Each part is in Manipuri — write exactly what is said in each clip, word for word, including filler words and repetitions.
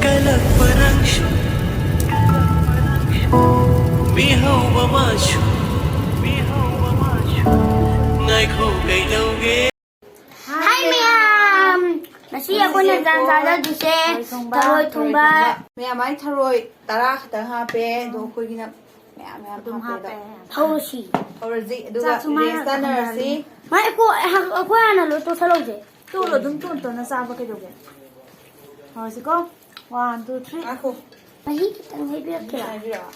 ꯀꯜꯂꯛꯄ ꯅꯪꯁꯨ, ꯃꯤꯍꯧꯕ ꯃꯥꯁꯨ, ꯉꯥꯏꯈꯣ ꯀꯩꯗꯧꯒꯦ? ꯍꯥꯏ ꯃꯌꯥꯝ! ꯉꯁꯤ ꯑꯩꯈꯣꯏꯅ ꯇꯥꯟ ꯆꯥꯖꯗꯣꯏꯁꯦ ꯊꯔꯣꯏ ꯊꯣꯡꯕ꯫ ꯊꯔꯣꯏ ꯊꯣꯡꯕ꯫ ꯃꯌꯥꯝ ꯑꯩ ꯊꯔꯣꯏ ꯇꯔꯥ ꯈꯛꯇꯪ ꯍꯥꯞꯄꯦ, ꯑꯗꯣ ꯑꯩꯈꯣꯏꯒꯤꯅ ꯃꯌꯥꯝ ꯃꯌꯥꯝ ꯑꯗꯨꯝ ꯍꯥꯞꯄꯦ꯫ ꯍꯥꯞꯄꯦ꯫ ꯊꯧꯔꯁꯤ꯫ ꯊꯧꯔꯁꯤ, ꯑꯗꯨꯒ ꯆꯥꯛꯁꯨ ꯃꯥꯏ ꯔꯦꯁ ꯉꯥꯛꯇ ꯇꯥꯟꯅꯔꯁꯤ꯫ ꯍꯟꯊꯍꯜꯂꯤ꯫ ꯃꯥ ꯑꯩꯈꯣꯏ, ꯑꯩꯈꯣꯏ ꯍꯥꯟꯅ ꯂꯣꯏ ꯇꯣꯠꯁꯜꯍꯧꯁꯦ꯫ ꯇꯣꯠꯂꯣ, ꯑꯗꯨꯝ ꯇꯣꯟ ꯇꯣꯟꯅ ꯆꯥꯕ ꯀꯩꯗꯧꯒꯦ? ꯍꯧꯔꯁꯤꯀꯣ꯫ One, two, three꯫ ꯉꯥꯏꯈꯣ꯫ ꯃꯍꯤ ꯈꯤꯇꯪ ꯍꯩꯕꯤꯔꯛꯀꯦꯔꯥ? ꯍꯥꯏꯕꯤꯔꯛꯑꯣ꯫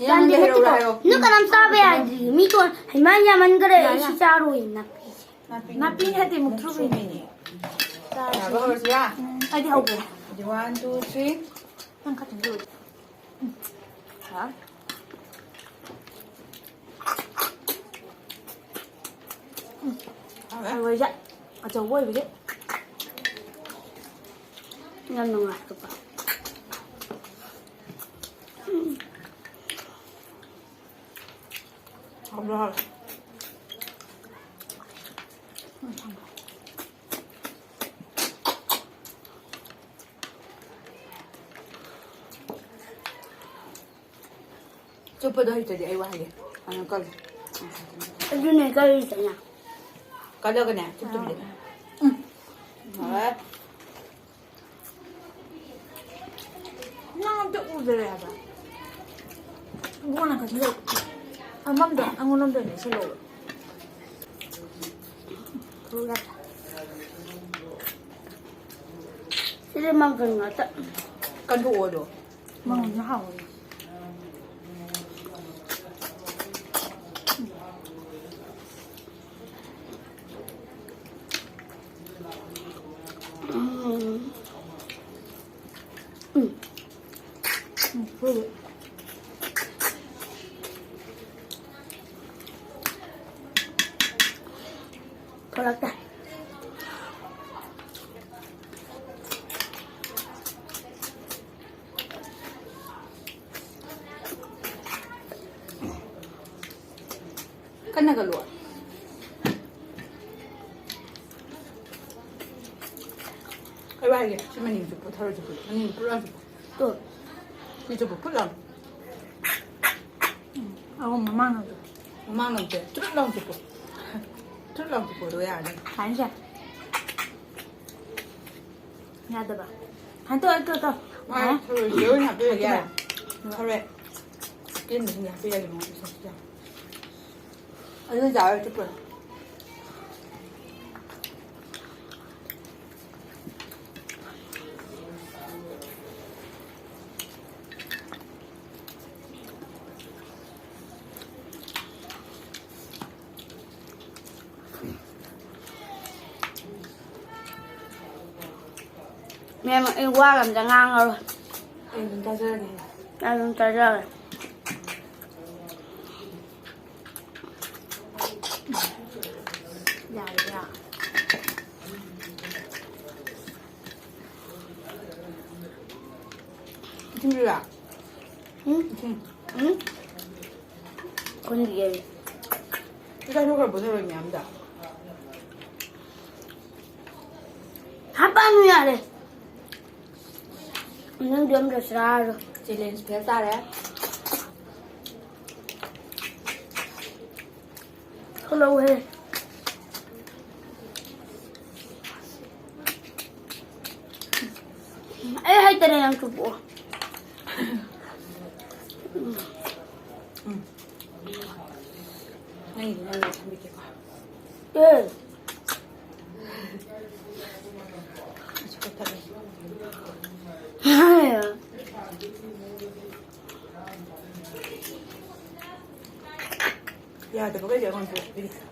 ꯌꯥꯝꯗꯤ ꯏꯌꯥꯝꯕꯗ ꯍꯩꯔꯛꯎꯔꯥ ꯅꯠꯇꯦꯀꯣ꯫ ꯍꯥꯏꯔꯛꯑꯣ꯫ ꯅꯣꯏ ꯀꯅꯥꯝ ꯆꯥꯕ ꯌꯥꯗ꯭ꯔꯤ꯫ ꯃꯤ ꯇꯣꯟ-, ꯍꯩꯃꯥ, ꯌꯥꯝꯃꯟꯈꯔꯦ꯫ ꯌꯥꯔꯦ, ꯑꯩ ꯁꯤ ꯌꯥꯔꯦ꯫ ꯆꯥꯔꯣꯏ, ꯅꯥꯄꯤꯁꯦ꯫ ꯅꯥꯄꯤ ꯅꯠꯇꯦ, ꯃꯨꯛꯊ꯭ꯔꯨꯕꯤꯅꯦ꯫ ꯆꯥꯔꯁꯤ꯫ ꯌꯥꯕ ꯍꯧꯔꯁꯤꯔꯥ? ꯎꯝ, ꯑꯩꯗꯤ ꯍꯧꯒꯦ꯫ ꯑꯗꯨꯗꯤ one, two, three꯫ ꯅꯪ ꯈꯔ ꯊꯝꯖꯤꯜꯂꯨ꯫ ꯎꯝ꯫ ꯍꯥ? ꯎꯝ꯫ ꯍꯥꯎꯔꯦ꯫ ꯊꯔꯣꯏꯁꯦ ꯑꯆꯧꯕ ꯑꯣꯏꯕꯒꯤ ꯌꯥꯝ ꯅꯨꯡꯉꯥꯏ꯫ ꯎꯝ꯫ ꯍꯥꯎꯔꯦ, ꯍꯥꯎꯔꯦ꯫ ꯆꯨꯞꯄꯗꯣ ꯍꯩꯇ꯭ꯔꯗꯤ ꯑꯩ ꯋꯥ ꯍꯥꯏꯒꯦ꯫ ꯑꯗꯨꯅ ꯀꯜꯂꯤ꯫ ꯑꯗꯨꯅꯦ ꯀꯜꯂꯤꯁꯤꯅ꯫ ꯀꯜꯂꯒꯅꯦ, ꯆꯨꯞ ꯆꯨꯞꯄꯤꯗꯣ꯫ ꯎꯝ꯫ ꯍꯥꯎꯔꯦ꯫ ꯅꯪ ꯑꯝꯇ ꯎꯗꯔꯦ ꯍꯥꯏꯕ꯫ ꯏꯕꯨꯡꯉꯣ ꯅꯪ ꯀꯩꯁꯨ ꯂꯩ-, ꯐꯝꯐꯝꯗꯣ ꯑꯩꯉꯣꯟꯗ ꯑꯝꯇ ꯂꯩꯁꯜꯂꯛꯑꯣ꯫ ꯁꯤꯗꯤ ꯃꯪꯒꯟ ꯉꯥꯛꯇ꯫ ꯀꯟꯊꯣꯛꯑꯣ ꯑꯗꯣ꯫ ꯃꯪꯒꯟꯁꯨ ꯍꯥꯎꯋꯦ꯫ ꯎꯝ꯫ ꯎꯝ꯫ ꯎꯝ, ꯊꯣꯛꯂꯛꯇꯦ꯫ ꯀꯟꯅꯒ ꯂꯣꯠ꯫ ꯑꯩ ꯋꯥ ꯍꯥꯏꯒꯦ, ꯁꯤ ꯃꯅꯤꯡꯁꯨ ꯄꯨꯊꯔꯣ, ꯆꯨꯞꯄꯨ꯫ ꯃꯅꯤꯡ ꯄꯨꯔꯛꯑꯣ, ꯆꯨꯞꯄꯨ꯫ ꯇꯨ꯫ ꯁꯤ ꯆꯨꯞꯄꯨ, ꯐꯨꯠ ꯂꯥꯎ꯫ ꯎꯝ, ꯑꯧ, ꯃꯃꯥꯡ ꯍꯧꯖꯤꯛ꯫ ꯃꯃꯥꯡ ꯍꯧꯖꯤꯛ꯫ ꯆꯨꯞ ꯂꯥꯎ ꯆꯨꯞꯄꯨ꯫ ꯆꯨꯞ ꯂꯥꯎ ꯆꯨꯞꯄꯨ, ꯑꯗꯨꯒ ꯌꯥꯔꯅꯤ꯫ ꯍꯥꯏꯅꯁꯦ꯫ ꯌꯥꯗꯕ꯫ ꯍꯟꯇꯣ, ꯍꯟꯇꯣ, ꯍꯟꯇꯣ꯫ ꯃꯥ ꯍꯥ? ꯊꯔꯣꯏ ꯂꯣꯏ ꯍꯥꯞꯄꯤꯔꯒꯦ꯫ ꯍꯥꯞꯄꯤꯔꯒꯦ꯫ ꯊꯔꯣꯏ꯫ ꯆꯤꯛꯀꯟꯗꯁꯤꯡꯗ ꯍꯥꯞꯄꯤꯔꯒꯦ, ꯃꯉꯣꯟꯗ ꯄꯤꯁ ꯄꯤꯁ꯫ ꯑꯗꯨ ꯆꯥꯔ ꯆꯠꯄ꯭ꯔꯣ? ꯃꯦꯝ, ꯑꯩ ꯋꯥꯒ ꯑꯝꯇ ꯉꯥꯡꯉꯔꯣꯏ꯫ ꯑꯩ ꯑꯗꯨꯝ ꯇꯥꯖꯔꯒꯦ꯫ ꯑꯩ ꯑꯗꯨꯝ ꯇꯥꯖꯔꯒꯦ꯫ ꯌꯥꯔꯦ, ꯌꯥꯔꯦ꯫ ꯏꯁꯤꯡꯗꯨꯔꯥ? ꯎꯝ? ꯏꯁꯤꯡ꯫ ꯎꯝ? ꯈꯨꯟꯒꯤ꯫ ꯆꯥꯊꯣꯛꯈ꯭ꯔꯕꯣ ꯊꯔꯣꯏ ꯃꯌꯥꯝꯗꯣ? ꯍꯥꯞꯄꯛꯑꯅꯨ ꯌꯥꯔꯦ꯫ ꯅꯪꯗꯤ ꯑꯝꯇ ꯆꯥꯔꯣ꯫ Challenge fail ꯇꯥꯔꯦ꯫ ꯈꯨꯠꯂꯧꯍꯦ꯫ ꯑꯩ ꯍꯩꯇꯔꯦ, ꯅꯪ ꯆꯨꯞꯄꯣ꯫ ꯎꯝ꯫ ꯅꯪꯒꯤꯗꯤ ꯅꯪꯅ ꯊꯝꯕꯤꯒꯦꯀꯣ꯫ ꯑꯦ꯫ ꯑꯁꯤ ꯀꯛꯊꯠꯂꯁꯤ꯫ ꯌꯥꯗꯕꯈꯩꯗꯤ ꯑꯩꯉꯣꯟꯗ ꯄꯤꯔꯛꯑꯣ꯫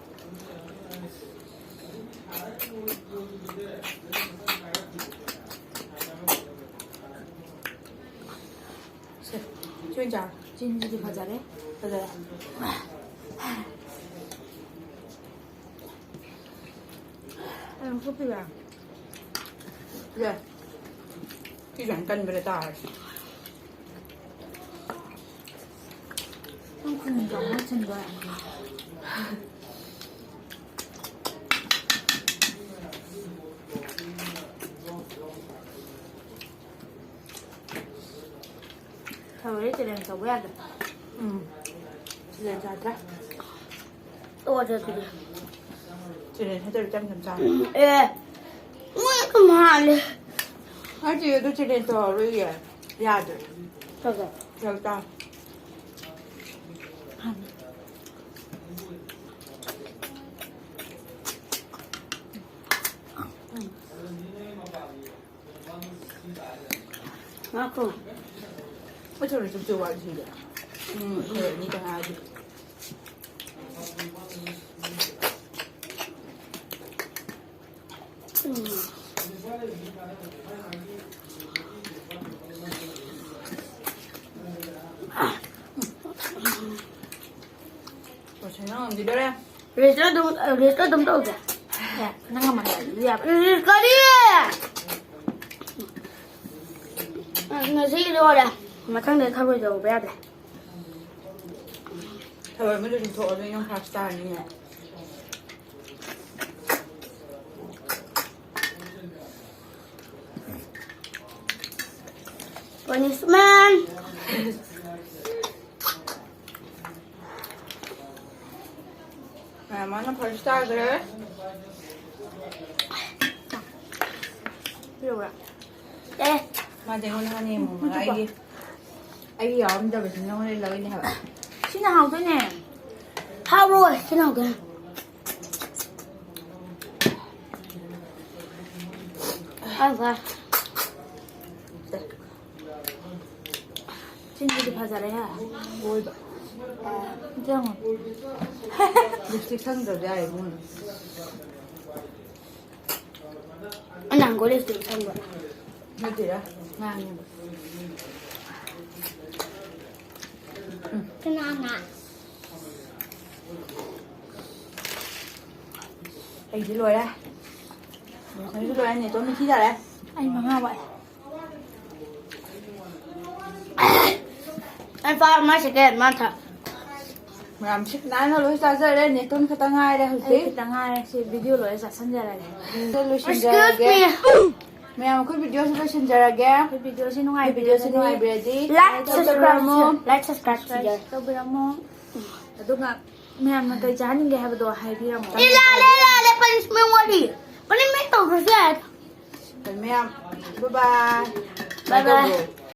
ꯁꯦ, ꯁꯤ ꯑꯣꯏꯅ ꯆꯥꯔꯣ꯫ ꯆꯤꯟꯁꯤꯗꯤ ꯐꯖꯔꯦ꯫ ꯐꯖꯔꯦ꯫ ꯑꯩ ꯑꯃꯨꯛ ꯁꯣꯛꯄꯤꯕ? ꯌꯥꯏ꯫ ꯁꯤꯁꯨ ꯌꯥꯝ ꯀꯟꯕꯗ ꯇꯥꯔꯦ꯫ ꯅꯪ ꯈꯨꯅꯤꯡꯗꯣ ꯑꯃ ꯁꯤꯟꯕ꯫ ꯊꯔꯣꯏꯗꯤ challenge ꯇꯧꯕ ꯌꯥꯗ꯭ꯔꯦ꯫ ꯎꯝ꯫ Challenge ꯌꯥꯗ꯭ꯔꯦ꯫ ꯇꯣꯛꯑꯁꯦ ꯑꯗꯨꯗꯤ꯫ Challenge ꯅꯠꯇ꯭ꯔꯗꯤ ꯏꯆꯝ ꯆꯝ ꯆꯥꯔꯦ꯫ ꯑꯦ꯫ ꯃꯣꯏ ꯀꯃꯥꯏꯅ ꯍꯥꯜꯂꯦ? ꯅꯠꯇꯦ, ꯑꯗꯨ challenge ꯇꯧꯔꯔꯣꯏꯌꯦ꯫ ꯌꯥꯗ꯭ꯔꯦ꯫ ꯀꯩꯒꯤ? ꯐꯔꯛ ꯇꯥꯔꯦ꯫ ꯉꯥꯏꯈꯣ꯫ ꯑꯩ ꯊꯔꯣꯏ ꯆꯨꯞꯁꯦ ꯋꯥꯠꯂꯤꯁꯤꯗꯤ꯫ ꯎꯝ, ꯊꯔꯣꯏ ꯑꯅꯤꯇ ꯉꯥꯏꯔꯗꯤ꯫ ꯎꯝ꯫ ꯔꯣꯁꯅꯥ ꯉꯝꯈꯤꯗꯣꯔꯦ꯫ Rest ꯑꯗꯨꯝ, rest ꯑꯗꯨꯝ ꯇꯧꯁꯦ꯫ ꯑꯦ, ꯅꯪ ꯉꯝꯃꯛꯑꯗꯤ ꯑꯗꯨ ꯌꯥꯕ꯫ ꯎꯝ, ꯀꯔꯤ? ꯑ, ꯉꯁꯤ ꯂꯣꯏꯔꯦ꯫ ꯃꯊꯪꯗ ꯊꯔꯣꯏ ꯇꯧꯕ ꯌꯥꯗ꯭ꯔꯦ꯫ ꯊꯔꯣꯏ ꯑꯃꯗ ꯆꯨꯝꯊꯣꯛꯑꯗꯤ ꯅꯪ ꯐꯥꯔꯁ ꯇꯥꯔꯅꯤꯅꯦ꯫ Punishment. ꯃꯥꯅ ꯐꯥꯔꯁ ꯇꯥꯈ꯭ꯔꯦ꯫ ꯄꯤꯔꯛꯎꯔꯥ? ꯑꯦ꯫ ꯃꯥꯗꯤ ꯑꯩꯉꯣꯟꯗ ꯍꯥꯟꯅ ꯌꯦꯡꯍꯧꯕ꯫ ꯑꯩꯒꯤ, ꯑꯩꯒꯤ ꯌꯥꯎꯔꯝꯗꯕꯁꯤ ꯅꯉꯣꯟꯗ ꯂꯧꯔꯤꯅꯦ ꯍꯥꯏꯕ꯫ ꯁꯤꯅ ꯍꯥꯎꯗꯣꯏꯅꯦ꯫ ꯍꯥꯎꯔꯣꯏ, ꯁꯤꯅ ꯍꯥꯎꯗꯣꯏꯅꯦ꯫ ꯁꯦ꯫ ꯆꯤꯟꯁꯤꯗꯤ ꯐꯖꯔꯦꯍꯦ꯫ ꯑꯣꯏꯕ꯫ ꯌꯦꯡꯉꯣ꯫ Lipstick ꯁꯪꯗ꯭ꯔꯁꯨ ꯌꯥꯔꯦ ꯏꯕꯨꯡꯉꯣ꯫ ꯑꯩꯅ ꯍꯪꯒꯣꯏ lipstick ꯁꯪꯕ꯫ ꯅꯠꯇꯦꯗ, ꯉꯥꯡꯉꯤꯕ꯫ ꯎꯝ꯫ ꯀꯅꯥꯅ? ꯑꯩꯗꯤ ꯂꯣꯏꯔꯦ꯫ ꯅꯪꯁꯨ ꯂꯣꯏꯔꯦ, ꯅꯦꯇꯣꯝ ꯃꯤꯊꯤ ꯇꯥꯔꯦ꯫ ꯑꯩ ꯃꯉꯥ ꯋꯥꯠꯂꯤ꯫ ꯑꯩ ꯐꯥꯔ ꯃꯥ second, ꯃꯥ third꯫ ꯃꯌꯥꯝ ꯁꯤꯠ ꯅꯥꯟꯅ ꯂꯣꯏ ꯆꯥꯖꯔꯦ꯫ ꯅꯦꯇꯣꯟ ꯈꯛꯇ ꯉꯥꯏꯔꯦ꯫ ꯑꯩ ꯍꯧꯖꯤꯛ ꯈꯤꯇꯪ ꯉꯥꯏꯔꯦ꯫ ꯁꯤ ꯚꯤꯗꯤꯑꯣ ꯂꯣꯏꯔ ꯆꯥꯁꯟꯖꯔꯒꯦ꯫ ꯂꯣꯏꯁꯤꯟꯖꯔꯒꯦ꯫ Excuse me. ꯃꯌꯥꯝ, ꯑꯩꯈꯣꯏ ꯚꯤꯗꯤꯑꯣꯁꯤ ꯂꯣꯏꯁꯤꯟꯖꯔꯒꯦ꯫ ꯑꯩꯈꯣꯏ ꯚꯤꯗꯤꯑꯣꯁꯤ ꯅꯨꯡꯉꯥꯏꯕꯤꯔꯗꯤ, ꯅꯨꯡꯉꯥꯏꯕꯤꯔꯗꯤ, like, subscribe ꯇꯧꯕꯤꯔꯝꯃꯣ꯫ Like, subscribe ꯇꯧꯕꯤꯔꯝꯃꯣ꯫ ꯑꯗꯨꯒ ꯃꯌꯥꯝꯅ ꯀꯩ ꯆꯥꯍꯟꯅꯤꯡꯒꯦ ꯍꯥꯏꯕꯗꯣ ꯍꯥꯏꯕꯤꯔꯝꯃꯣ꯫ ꯏ, ꯂꯥꯜꯂꯦ, ꯂꯥꯜꯂꯦ, punishment ꯋꯥꯔꯤ꯫ Punishment ꯇꯧꯗ꯭ꯔꯁꯨ ꯌꯥꯏ꯫ ꯃꯌꯥꯝ, bye bye꯫ Bye bye꯫